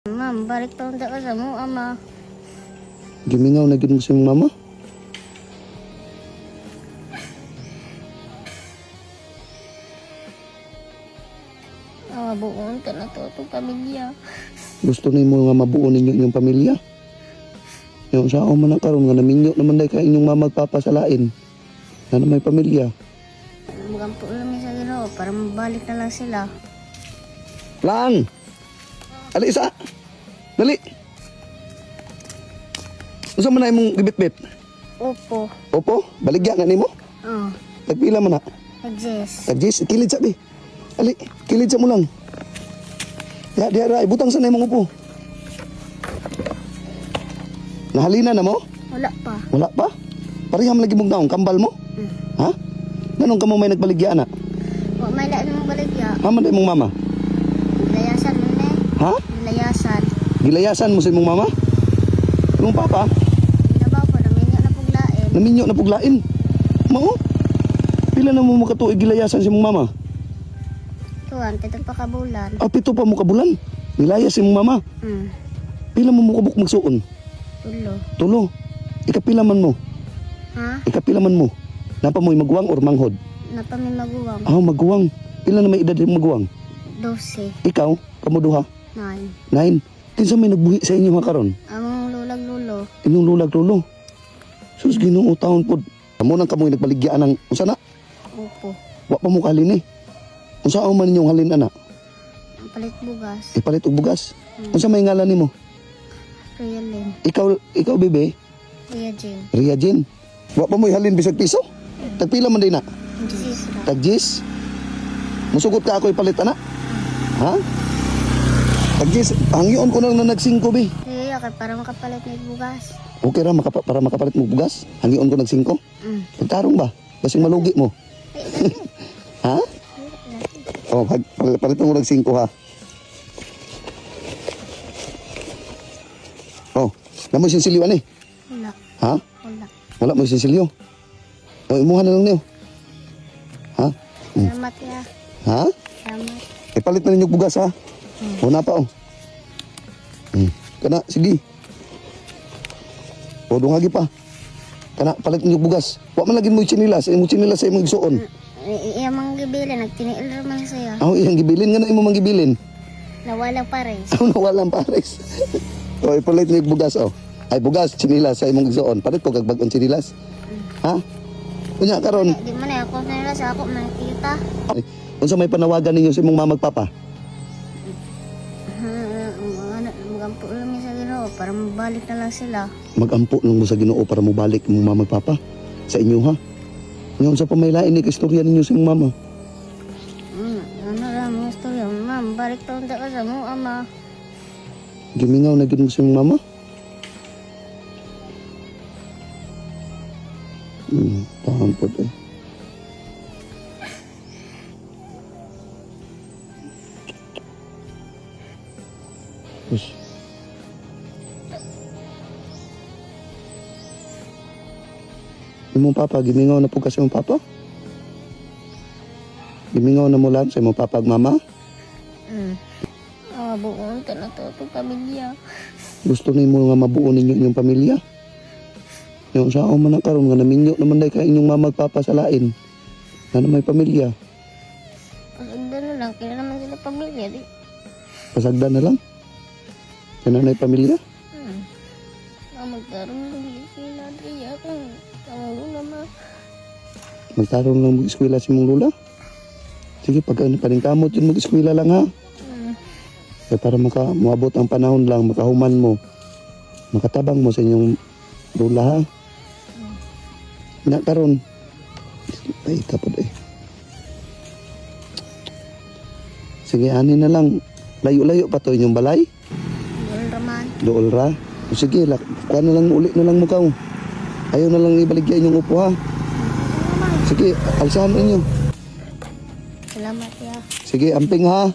Ma'am, balik pa unta ka sa mo, ama. Gimingaw na gyud mo sa imong mama. Ah, buon ka na to, itong pamilya. Gusto nimo nga mabuo ninyo inyong pamilya. Yung sa man na karon nga naminyo naman day kay inyong mama magpapasalain. Na na may pamilya. Magampo lang mi sa Ginoo para mabalik na lang sila. Lang. Ali isa. Dali. Unsa man na imong gibitbit? Opo. Opo, baligya na nimo. Oh, Tagpila man na. exist. Tagjis, kilid sa bi. Ali, kilid sa mo lang. Ya, diya ra, ibutang sa na imong upo. Nahalina na mo? Wala pa. Wala pa? Pareham lagi mong naong kambal mo? Mm. Ha? Ganun ka mo may nagbaligya na? Wa may lain mong baligya. Ha man imong mama? Layasan mo na. Ha? Layasan. Gilayasan mo sa imong mama? Imong papa? Nabaw po, naminyo na puglain. Naminyo na puglain. Mao? Pila na mo makatuig gilayasan sa imong mama? Tuwan, pito pa kabulan. Ah, 7 pa mo kabulan. Nilayas imong mama. Pila mo mukabuk magsuon? Tulo. Tulo. Ikapila man mo. Ha? Ikapila man mo. Napa mo'y maguwang or manghod? Napa may maguwang. Ah, maguwang. Pila na may edad yung maguwang? 12. Ikaw, kamuduha? 9. 9. Kinsa may nagbuhi sa inyo ha karon? Among lulag lulo. Inyong lulag lulo. Sus, Ginoo taon pod. Amo nang kamoy nagbaligya ng unsa na? Opo. Wa pa mo kalin eh. Unsa man ninyong halin ana? Ang palit bugas. Ipalit og bugas. Unsa may ngalan nimo? Realin. Ikaw, ikaw bebe, Ria Jane. Ria Jane. Wa pa mo'y halin bisag piso? Tagpila man din na? Sisra. Tagjis. Musugot ka ako ipalit ana? Ha? Tagjis, hangyoon ko na lang na nagsingko be. Iya, kay para makapalit ng bugas. Okay ra makapa, para makapalit mo bugas. Hangyoon ko nagsingko. Pagtarong ba? Basing malugi mo. Ha? Oh, palit mo nagsingko ha. Oh, namo sinsilyo ani. Wala. Ha? Wala. Wala mo sinsilyo. Oh, imuha na lang niyo. Ha? Salamat ya. Ha? Salamat. Ipalit na ninyo bugas ha. Una pa oh. Kana, sige. O dungagi pa. Kana, palit ninyo bugas. Wa man lagi mo tsinilas, imo tsinilas sa imong igsuon. Iya mang gibili, nagtiniil man siya. Aw, iyang gibilin nga na imo mang gibilin. Nawala pares. Aw, nawala ang pares. O ipalit ninyo bugas oh. Ay bugas, tsinilas sa imong igsuon. Palit ko kag bag-ong tsinilas. Ha? Unya karon, Di man eh, ako nila sa ako nakita. ay, unsa may panawagan ninyo sa imong mama ug papa? Ano, magampo lang mi sa Ginoo para mabalik na lang sila. Magampo lang mo sa Ginoo para mobalik imong mama ug papa sa inyo ha. Ngayon sa pamaylain ni istorya ninyo sa imong mama. Ano lang mga istorya, ma'am, balik pa unta ka sa mo, ama. Gimingaw na gyud mo sa imong mama. Tahan po eh. Us. Imong papa, gimingaw na po ka sa imong papa? Gimingaw na mo lang sa imong papa ug mama? Ah, buon ka na to, itong pamilya. Gusto nimo nga mabuo ninyo inyong pamilya. Yung sa man na karon nga naminyo naman day kay inyong mama ug papa sa lain. Na na may pamilya. Pasagdan na lang, kaya naman sila pamilya, di. Pasagdan na lang. Kaya na may pamilya. Ah, magtarong lang sila, Adria, kung kamulo naman. Magtarong lang mag-eskwela si mong lula. Sige, pag ano, paningkamot yun, mag-eskwela lang ha. Kaya para maka, moabot ang panahon lang, makahuman mo. Makatabang mo sa inyong lula ha. Na karon. Ay, kapod eh. Sige, ani na lang. Layo-layo pa to inyong balay. Doon raman. Dool ra. O sige, kuha na lang, uli na lang mo kaw. Ayaw na lang ibaligya inyong upo ha. Sige, alsahan ninyo. Salamat ya. Sige, amping ha.